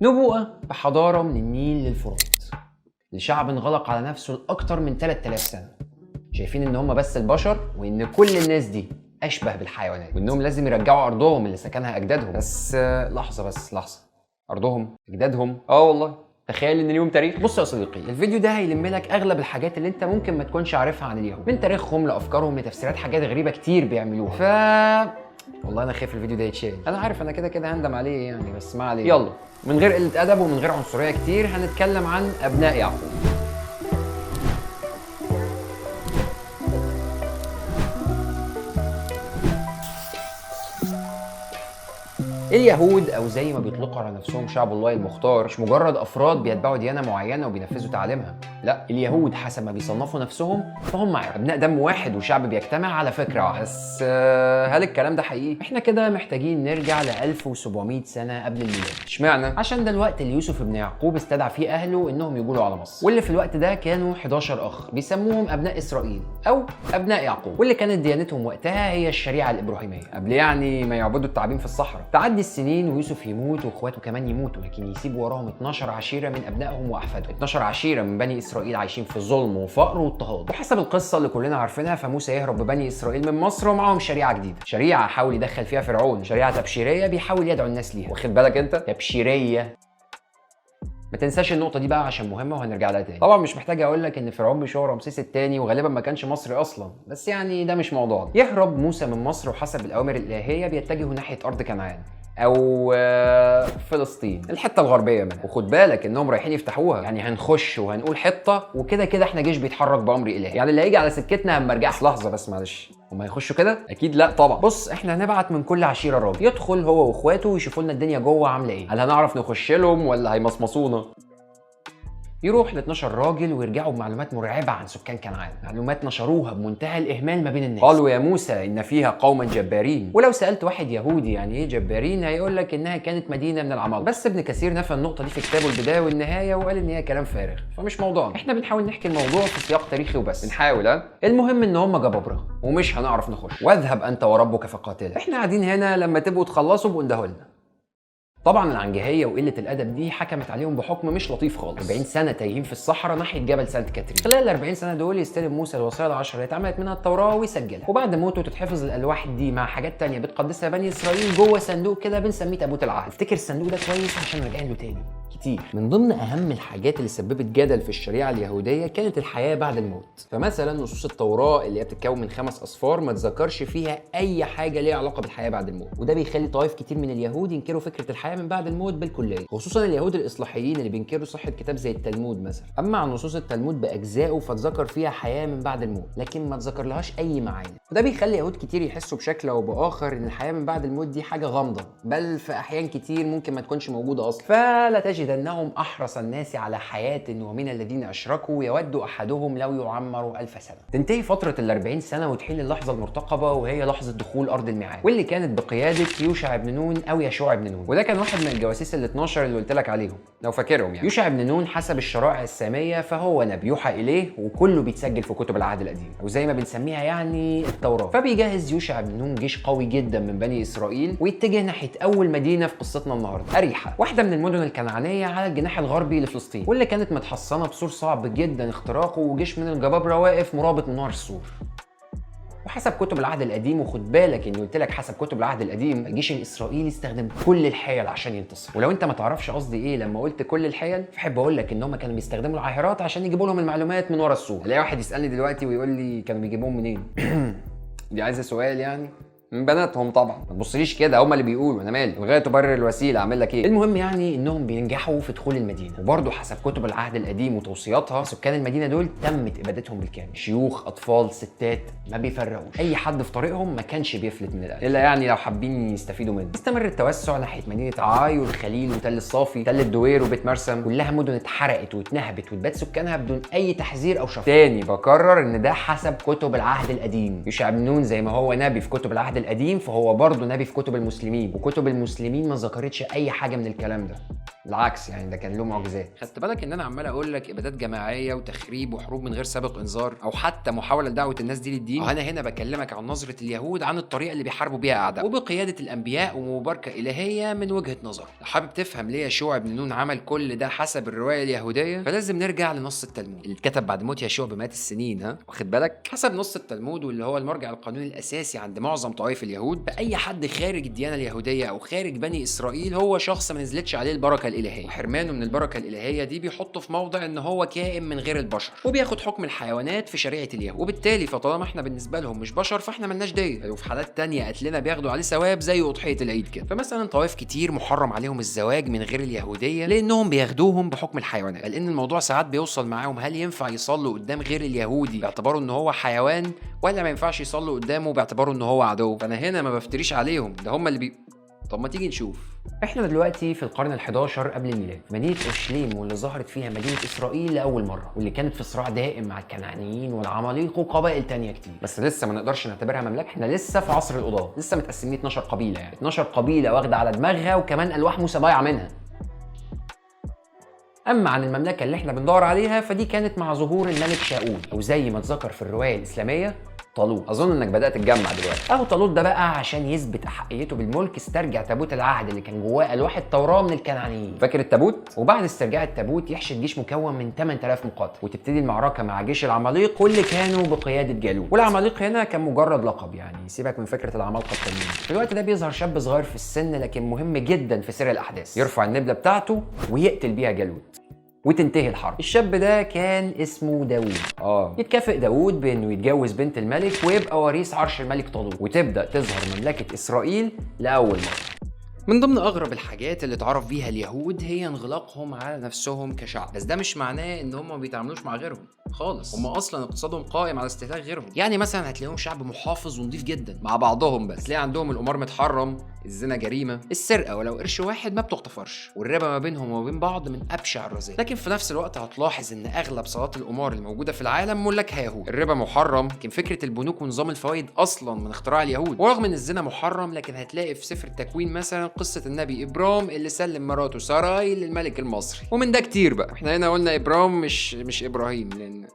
نبوءة بحضارة من النيل للفرات، لشعب انغلق على نفسه لأكتر من 3000 سنة، شايفين ان هم بس البشر وان كل الناس دي اشبه بالحيوانات، وانهم لازم يرجعوا ارضهم اللي سكنها اجدادهم. بس لحظة، بس لحظة، ارضهم اجدادهم؟ اه والله تخيل ان ليهم تاريخ. بص يا صديقي، الفيديو ده هيلم لك اغلب الحاجات اللي انت ممكن ما تكونش عارفها عن اليهود، من تاريخهم لافكارهم لتفسيرات حاجات غريبة كتير بيعملوها. والله انا خايف الفيديو ده يتشال، انا عارف انا كده كده هندم عليه يعني، بس ما علينا. يلا من غير قلة ادب ومن غير عنصرية كتير هنتكلم عن ابناء يعقوب. اليهود او زي ما بيطلقوا على نفسهم شعب الله المختار، مش مجرد افراد بيتبعوا ديانة معينة وبينفذوا تعاليمها، لا، اليهود حسب ما بيصنفوا نفسهم فهم ابناء دم واحد وشعب بيجتمع على فكرة واحدة. بس هل الكلام ده حقيقي؟ احنا كده محتاجين نرجع ل 1700 سنة قبل الميلاد. اشمعنى؟ عشان ده الوقت اللي يوسف ابن يعقوب استدعى فيه اهله انهم يجولوا على مصر، واللي في الوقت ده كانوا 11 اخ بيسموهم ابناء اسرائيل او ابناء يعقوب، واللي كانت ديانتهم وقتها هي الشريعة الابراهيمية قبل يعني ما يعبدوا التعابين في الصحراء. تعدي السنين ويوسف يموت واخواته كمان يموتوا، لكن يسيبوا وراهم 12 عشيره من ابنائهم واحفادهم، 12 عشيره من بني اسرائيل عايشين في ظلم وفقر واضطهاد. وحسب القصة اللي كلنا عارفينها، فموسى يهرب ببني اسرائيل من مصر ومعاهم شريعة جديدة، شريعة حاول يدخل فيها فرعون، شريعة تبشيريه بيحاول يدعو الناس ليها. واخد بالك انت؟ تبشيريه. ما تنساش النقطة دي بقى عشان مهمة وهنرجع لها تاني. طبعا مش محتاج اقول لك ان فرعون مش هو رمسيس الثاني وغالبا ما كانش مصري اصلا، بس يعني ده مش موضوعنا. يهرب موسى من مصر وحسب الاوامر الالهية بيتجهوا ناحية ارض كنعان او فلسطين، الحتة الغربية منها. وخد بالك انهم رايحين يفتحوها، يعني هنخش وهنقول حتة وكده كده احنا جيش بيتحرك بامر الهي، يعني اللي هيجي على سكتنا هنرجع. لحظة بس معلش، هم هيخشوا كده؟ اكيد لا طبعا. بص احنا هنبعت من كل عشيره راجل يدخل هو واخواته ويشوفوا لنا الدنيا جوه عامله ايه، هل هنعرف نخش لهم ولا هيمصمصونا؟ يروح ل 12 راجل ويرجعوا بمعلومات مرعبة عن سكان كنعان، معلومات نشروها بمنتهى الاهمال ما بين الناس. قالوا يا موسى ان فيها قوما جبارين، ولو سالت واحد يهودي يعني ايه جبارين هيقول لك انها كانت مدينة من العمالقة. بس ابن كثير نفى النقطة دي في كتابه البداية والنهاية وقال ان هي كلام فارغ، فمش موضوعنا، احنا بنحاول نحكي الموضوع في سياق تاريخي وبس، بنحاول. المهم ان هم جبابره ومش هنعرف نخش، واذهب انت وربك فقاتلا، احنا قاعدين هنا لما تبقوا تخلصوا بقوا. طبعا العنجهيه وقلة الادب دي حكمت عليهم بحكم مش لطيف خالص، 40 سنة تايهين في الصحراء ناحية جبل سانت كاترين. خلال ال 40 سنة دول يستلم موسى الوصايا العشر اللي اتعملت منها التوراة ويسجلها، وبعد موته تتحفظ الالواح دي مع حاجات تانية بتقدسها بني اسرائيل جوه صندوق كده بنسميه تابوت العهد. افتكر الصندوق ده كويس عشان راجعين له تاني كتير. من ضمن اهم الحاجات اللي سببت جدل في الشريعة اليهودية كانت الحياة بعد الموت. فمثلا نصوص التوراة اللي هي بتتكون من 5 اصفار ما تذكرش فيها اي حاجة ليها علاقة بالحياة بعد الموت، وده بيخلي طوائف كتير من اليهود ينكروا فكرة الحياة من بعد الموت بالكلية، خصوصا اليهود الاصلاحيين اللي بينكروا صحة كتاب زي التلمود مثلا. اما عن نصوص التلمود باجزائه فتذكر فيها حياة من بعد الموت، لكن ما تذكر لهاش اي معاني، وده بيخلي يهود كتير يحسوا بشكل او باخر ان الحياة من بعد الموت دي حاجة غامضة، بل في احيان كتير ممكن ما تكونش موجودة اصلا. فلا تجد انهم احرص الناس على حياة ومن الذين اشركوا يود احدهم لو يعمر 1000 سنة. تنتهي فترة ال 40 سنة وتحل اللحظة المرتقبه، وهي لحظة دخول ارض الميعاد، واللي كانت بقيادة يوشع بن نون او يشوع بن نون، وده كان واحد من الجواسيس ال 12 اللي قلت لك عليهم لو فاكرهم يعني. يوشع بن نون حسب الشرائع السامية فهو نبي يوحى اليه، وكله بيتسجل في كتب العهد القديم او زي ما بنسميها يعني التوراة. فبيجهز يوشع بن نون جيش قوي جدا من بني اسرائيل ويتجه ناحية اول مدينة في قصتنا النهارده، اريحا، واحدة من المدن الكنعانيه على الجناح الغربي لفلسطين، واللي كانت متحصنه بسور صعب جدا اختراقه، وجيش من الجبابرة واقف مرابط من ورا السور. وحسب كتب العهد القديم، وخد بالك اني قلت لك حسب كتب العهد القديم، الجيش الاسرائيلي استخدم كل الحيل عشان ينتصر. ولو انت ما تعرفش قصدي ايه لما قلت كل الحيل، فحب اقول لك ان هم كانوا بيستخدموا العاهرات عشان يجيبوا لهم المعلومات من ورا السور. الاقي واحد يسالني دلوقتي ويقول لي كانوا بيجيبوهم منين؟ دي عايزه سؤال يعني؟ من بناتهم طبعا، ما تبصليش كده، هم اللي بيقولوا، انا مالي، الغاية تبرر الوسيلة، اعمل لك ايه؟ المهم يعني انهم بينجحوا في دخول المدينة، وبرضه حسب كتب العهد القديم وتوصياتها سكان المدينة دول تمت ابادتهم بالكامل، شيوخ، اطفال، ستات، ما بيفرقوش، اي حد في طريقهم ما كانش بيفلت من القتل الا يعني لو حابين يستفيدوا منه. استمر التوسع ناحية مدينة عاي والخليل وتل الصافي، تل الدوير وبيت مرسم، كلها مدن اتحرقت واتنهبت واتبات سكانها بدون اي تحذير او شفقة. تاني بكرر ان ده حسب كتب العهد القديم. يوشع بن نون زي ما هو نبي في كتب العهد القديم فهو برضه نبي في كتب المسلمين، وكتب المسلمين ما ذكرتش اي حاجة من الكلام ده، بالعكس يعني ده كان له معجزات. خدت بالك ان انا عمال اقول لك ابادات جماعية وتخريب وحروب من غير سابق انذار او حتى محاولة لدعوة الناس دي للدين؟ انا هنا بكلمك عن نظره اليهود عن الطريقة اللي بيحاربوا بيها اعدائهم وبقياده الانبياء ومباركه الهيه من وجهه نظر. لو حابب تفهم ليه يشوع بن نون عمل كل ده حسب الرواية اليهودية فلازم نرجع لنص التلمود اللي اتكتب بعد موت يشوع بمئات السنين. ها واخد بالك؟ حسب نص التلمود واللي هو المرجع القانوني الاساسي عند معظم طوائف اليهود، فاي حد خارج الديانة اليهودية او خارج بني اسرائيل هو شخص ما نزلتش عليه البركة الالهية، وحرمانه من البركة الالهية دي بيحطه في موضع ان هو كائن من غير البشر وبياخد حكم الحيوانات في شريعة اليهود، وبالتالي فطالما احنا بالنسبة لهم مش بشر فاحنا ملناش ديه، وفي حالات تانية قتلنا بياخدوا عليه ثواب زي اضحية العيد كده. فمثلا طوائف كتير محرم عليهم الزواج من غير اليهودية لانهم بياخدوهم بحكم الحيوانات، لان الموضوع ساعات بيوصل معاهم هل ينفع يصلوا قدام غير اليهودي باعتباره ان هو حيوان ولا ما ينفعش يصلوا قدامه باعتباره ان هو عدو. فانا هنا ما بفتريش عليهم، ده هم اللي طب ما تيجي نشوف. احنا دلوقتي في القرن ال11 قبل الميلاد، مدينة اورشليم واللي ظهرت فيها مدينة اسرائيل لاول مرة، واللي كانت في صراع دائم مع الكنعانيين والعماليق وقبائل تانية كتير، بس لسه ما نقدرش نعتبرها مملكة، احنا لسه في عصر القضاة، لسه متقسمين 12 قبيلة، يعني 12 قبيلة واخده على دماغها وكمان الواح موسى ضايعة منها. اما عن المملكة اللي احنا بندور عليها فدي كانت مع ظهور الملك شاول، او زي ما اتذكر في الرواية الاسلامية طالوت. اظن انك بدات تجمع دلوقتي. اهو طالوت ده بقى عشان يثبت احقيته بالملك استرجع تابوت العهد اللي كان جواه الواح التوراة من الكنعانيين، فاكر التابوت؟ وبعد استرجاع التابوت يحشد جيش مكون من 8000 مقاتل، وتبتدي المعركة مع جيش العماليق واللي كانوا بقيادة جالوت. والعماليق هنا كان مجرد لقب، يعني سيبك من فكرة العمالقة التانيين. في الوقت ده بيظهر شاب صغير في السن لكن مهم جدا في سير الاحداث، يرفع النبله بتاعته ويقتل بيها جالوت وتنتهي الحرب. الشاب ده كان اسمه داوود. يتكافئ داوود بانه يتجوز بنت الملك ويبقى وريث عرش الملك طالوت، وتبدا تظهر مملكة اسرائيل لاول مرة. من ضمن اغرب الحاجات اللي اتعرف بيها اليهود هي انغلاقهم على نفسهم كشعب، بس ده مش معناه ان هم ما بيتعاملوش مع غيرهم خالص، هم اصلا اقتصادهم قائم على استهلاك غيرهم. يعني مثلا هتلاقيهم شعب محافظ ونضيف جدا مع بعضهم، بس تلاقي عندهم القمار متحرم، الزنا جريمة، السرقة ولو قرش واحد ما بتغتفرش، والربا ما بينهم وما بين بعض من ابشع الرذائل. لكن في نفس الوقت هتلاحظ ان اغلب صالات القمار الموجودة في العالم ملاكها يهود. الربا محرم، لكن فكرة البنوك ونظام الفوائد اصلا من اختراع اليهود. ورغم ان الزنا محرم لكن هتلاقي في سفر التكوين مثلا قصة النبي ابرام اللي سلم مراته ساراي للملك المصري، ومن ده كتير بقى. احنا هنا قلنا ابرام مش ابراهيم، لان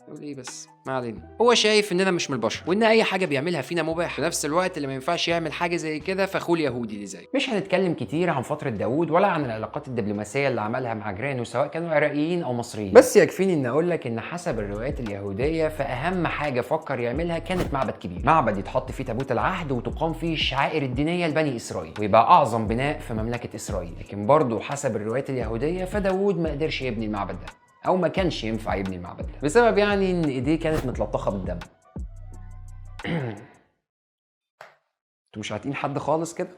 نقول ايه بس ما علينا. هو شايف اننا مش من البشر وان اي حاجة بيعملها فينا مباح، في نفس الوقت اللي ما ينفعش يعمل حاجة زي كده فاخوه اليهودي اللي زيه. مش هنتكلم كتير عن فترة داوود ولا عن العلاقات الدبلوماسية اللي عملها مع جيرانه سواء كانوا عراقيين او مصريين، بس يكفيني ان اقول لك ان حسب الروايات اليهودية فاهم حاجة فكر يعملها كانت معبد كبير، معبد يتحط فيه تابوت العهد وتقام فيه الشعائر الدينية لبني اسرائيل ويبقى اعظم بناء في مملكة اسرائيل. لكن برضه حسب الروايات اليهودية فداوود ما قدرش يبني المعبد ده، او ما كانش ينفع يبني المعبد ده بسبب يعني ان ايديه كانت متلطخه بالدم. انتوا مش عاتقين حد خالص كده؟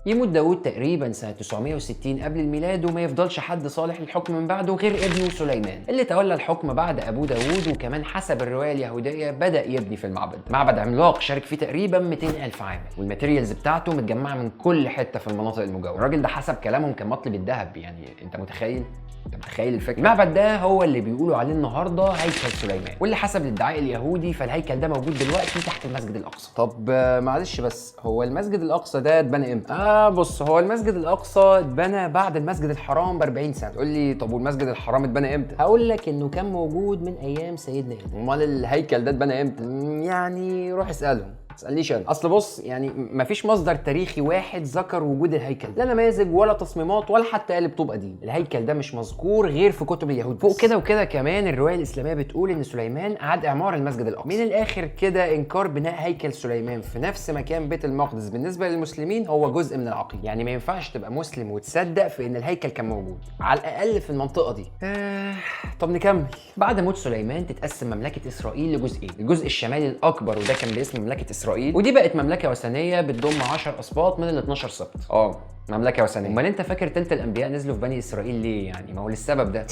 يموت داوود تقريبا سنة 960 قبل الميلاد، وما يفضلش حد صالح للحكم من بعده غير ابنه سليمان اللي تولى الحكم بعد ابوه داوود. وكمان حسب الرواية اليهودية بدأ يبني في المعبد، معبد عملاق شارك فيه تقريبا 200,000 عامل، وال materials بتاعته متجمعة من كل حتة في المناطق المجاورة. الراجل ده حسب كلامهم كان مطلب الذهب، يعني انت متخيل؟ انت متخيل الفكرة؟ المعبد ده هو اللي بيقولوا عليه النهارده هيكل سليمان، واللي حسب الادعاء اليهودي فالهيكل ده موجود دلوقتي تحت المسجد الاقصى. طب معلش بس هو المسجد الاقصى ده اتبنى امتى؟ بص، هو المسجد الاقصى اتبنى بعد المسجد الحرام ب 40 سنة. تقول لي طب والمسجد الحرام اتبنى امتى؟ هقول لك انه كان موجود من ايام سيدنا ادم. امال الهيكل ده اتبنى امتى؟ يعني روح اسالهم، ما تسالنيش انا. اصل بص، يعني مفيش مصدر تاريخي واحد ذكر وجود الهيكل، لا نماذج ولا تصميمات ولا حتى قالب طوب قديم. الهيكل ده مش مذكور غير في كتب اليهود. فوق كده وكده كمان الرواية الاسلامية بتقول ان سليمان اعاد اعمار المسجد الاقصى. من الاخر كده انكار بناء هيكل سليمان في نفس مكان بيت المقدس بالنسبة للمسلمين هو جزء من العقيدة. يعني ما ينفعش تبقى مسلم وتصدق في ان الهيكل كان موجود على الاقل في المنطقة دي. طب نكمل. بعد موت سليمان تتقسم مملكة اسرائيل لجزئين، الجزء الشمالي الاكبر وده كان باسم مملكة اسرائيل، ودي بقت مملكة وثنية بتضم 10 اسباط من ال 12 سبط. مملكة وثنية. امال انت فاكر تلت الانبياء نزلوا في بني اسرائيل ليه؟ يعني ما هو للسبب ده.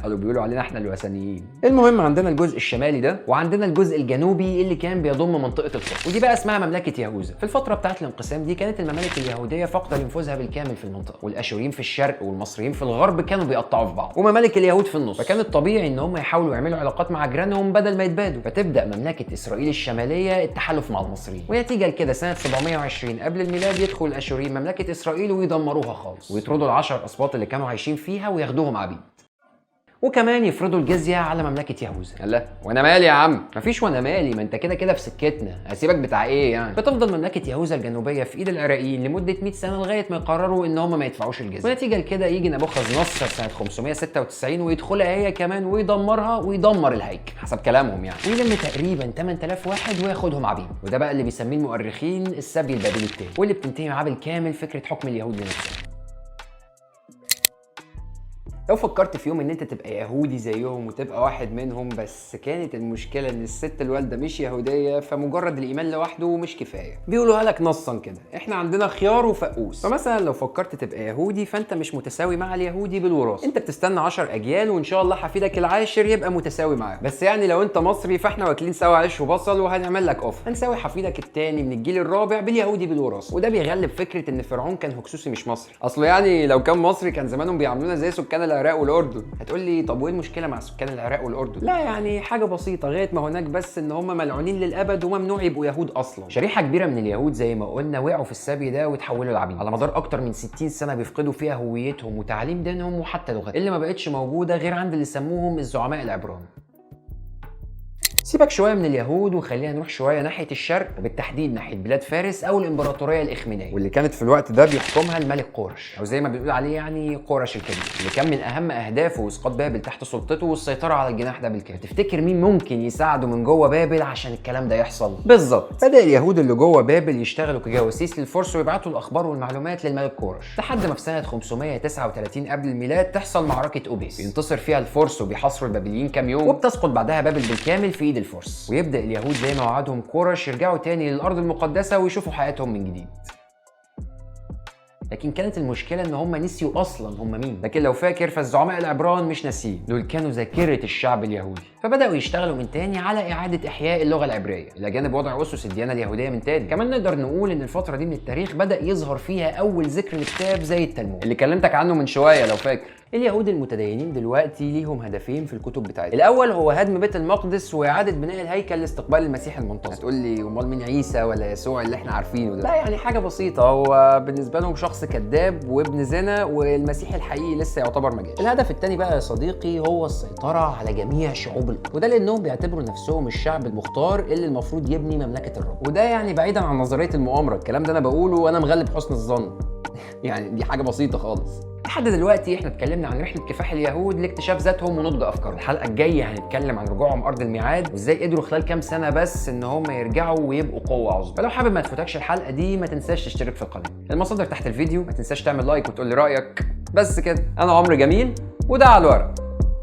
قالوا بيقولوا علينا احنا الوثنيين. المهم عندنا الجزء الشمالي ده، وعندنا الجزء الجنوبي اللي كان بيضم منطقة القدس، ودي بقى اسمها مملكة يهوذا. في الفترة بتاعت الانقسام دي كانت الممالك اليهودية فاقده لنفوذها بالكامل في المنطقة، والاشوريين في الشرق والمصريين في الغرب كانوا بيقطعوا في بعض، وممالك اليهود في النص. فكان الطبيعي ان هم يحاولوا يعملوا علاقات مع جيرانهم بدل ما يتبادوا. فتبدا مملكة اسرائيل الشمالية التحالف مع المصريين، ونتيجة لكده سنة 720 قبل الميلاد يدخل الاشوريين مملكة اسرائيل ويدمروها خالص، ويطردوا ال10 اسباط اللي كانوا عايشين فيها وياخدوهم عبيد، وكمان يفرضوا الجزية على مملكة يهوذا. لا وانا مالي يا عم، مفيش وانا مالي، ما انت كده كده في سكتنا، هسيبك بتاع ايه يعني. فتفضل مملكة يهوذا الجنوبية في ايد العراقيين لمدة 100 سنة لغاية ما يقرروا ان هم ما يدفعوش الجزية. ونتيجة لكده يجي نبوخذ نصر سنة 596 ويدخلها هي كمان ويدمرها ويدمر الهيكل حسب كلامهم يعني، ويلم تقريبا 8000 واحد وياخدهم عبيد. وده بقى اللي بيسميه المؤرخين السبي البابلي الثاني، واللي بتنتهي معاه بالكامل فكرة حكم اليهود لنفسهم. لو فكرت في يوم ان انت تبقى يهودي زيهم وتبقى واحد منهم، بس كانت المشكلة ان الست الوالدة مش يهودية، فمجرد الايمان لوحده مش كفاية. بيقولوها لك نصا كده، احنا عندنا خيار وفقوس. فمثلا لو فكرت تبقى يهودي فانت مش متساوي مع اليهودي بالوراثه، انت بتستنى 10 اجيال وان شاء الله حفيدك العاشر يبقى متساوي معاه. بس يعني لو انت مصري فاحنا واكلين سوا عيش وبصل وهنعمل لك offer، هنساوي حفيدك الثاني من الجيل الرابع باليهودي بالوراثه. وده بيغلب فكرة ان فرعون كان هكسوسي مش مصري، اصله يعني لو كان مصري كان زمانهم بيعاملونا زي سكان العراق والاردن. هتقول لي طب وايه المشكلة مع سكان العراق والاردن؟ لا يعني حاجة بسيطة، لغاية ما هناك بس ان هم ملعونين للابد وممنوع يبقوا يهود اصلا. شريحة كبيرة من اليهود زي ما قلنا وقعوا في السبي ده وتحولوا لعبيد على مدار اكتر من 60 سنة، بيفقدوا فيها هويتهم وتعليم دينهم وحتى لغتهم اللي ما بقتش موجودة غير عند اللي سموهم الزعماء العبران. سيبك شوية من اليهود وخلينا نروح شوية ناحية الشرق، وبالتحديد ناحية بلاد فارس او الامبراطورية الاخمينيه، واللي كانت في الوقت ده بيحكمها الملك قورش، او زي ما بنقول عليه يعني قورش الكبير، اللي كان من اهم اهدافه اسقاط بابل تحت سلطته والسيطرة على الجناح ده بالكامل. تفتكر مين ممكن يساعده من جوه بابل عشان الكلام ده يحصل؟ بالظبط، بدا اليهود اللي جوه بابل يشتغلوا كجواسيس للفرس ويبعتوا الاخبار والمعلومات للملك قورش، لحد ما في سنة 539 قبل الميلاد تحصل معركة اوبيس، بينتصر فيها الفرس وبيحاصروا البابليين كام يوم، وبتسقط بعدها بابل بالكامل في ايد الفرس. ويبدا اليهود زي ما وعدهم قورش يرجعوا تاني للارض المقدسة ويشوفوا حياتهم من جديد. لكن كانت المشكلة ان هم نسيوا اصلا هم مين. لكن لو فاكر فالزعماء العبران مش ناسيين، دول كانوا ذاكره الشعب اليهودي، فبداوا يشتغلوا من تاني على اعاده احياء اللغة العبرية الى جانب وضع اسس الديانة اليهودية من تاني. كمان نقدر نقول ان الفترة دي من التاريخ بدا يظهر فيها اول ذكر لكتاب زي التلمود اللي كلمتك عنه من شوية لو فاكر. اليهود المتدينين دلوقتي ليهم هدفين في الكتب بتاعتهم، الاول هو هدم بيت المقدس واعاده بناء الهيكل لاستقبال المسيح المنتظر. هتقول لي امال مين عيسى ولا يسوع اللي احنا عارفينه ده؟ لا يعني حاجة بسيطة، هو بالنسبة لهم شخص كذاب وابن زنا، والمسيح الحقيقي لسه يعتبر ما جاش. الهدف الثاني بقى يا صديقي هو السيطرة على جميع شعوب الارض، وده لانهم بيعتبروا نفسهم الشعب المختار اللي المفروض يبني مملكة الرب. وده يعني بعيدا عن نظرية المؤامرة، الكلام ده انا بقوله وانا مغلب حسن الظن يعني دي حاجة بسيطة خالص. لحد دلوقتي احنا اتكلمنا عن رحله كفاح اليهود لاكتشاف ذاتهم ونضج افكارهم. الحلقة الجاية هنتكلم عن رجوعهم ارض الميعاد وازاي قدروا خلال كام سنة بس ان هم يرجعوا ويبقوا قوة عظمى. فلو حابب ما تفوتكش الحلقة دي ما تنساش تشترك في القناة، المصادر تحت الفيديو، ما تنساش تعمل like وتقول لي رايك. بس كده، انا عمرو جميل وده على الورق.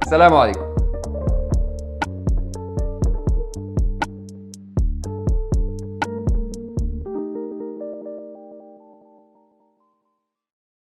سلام عليكم.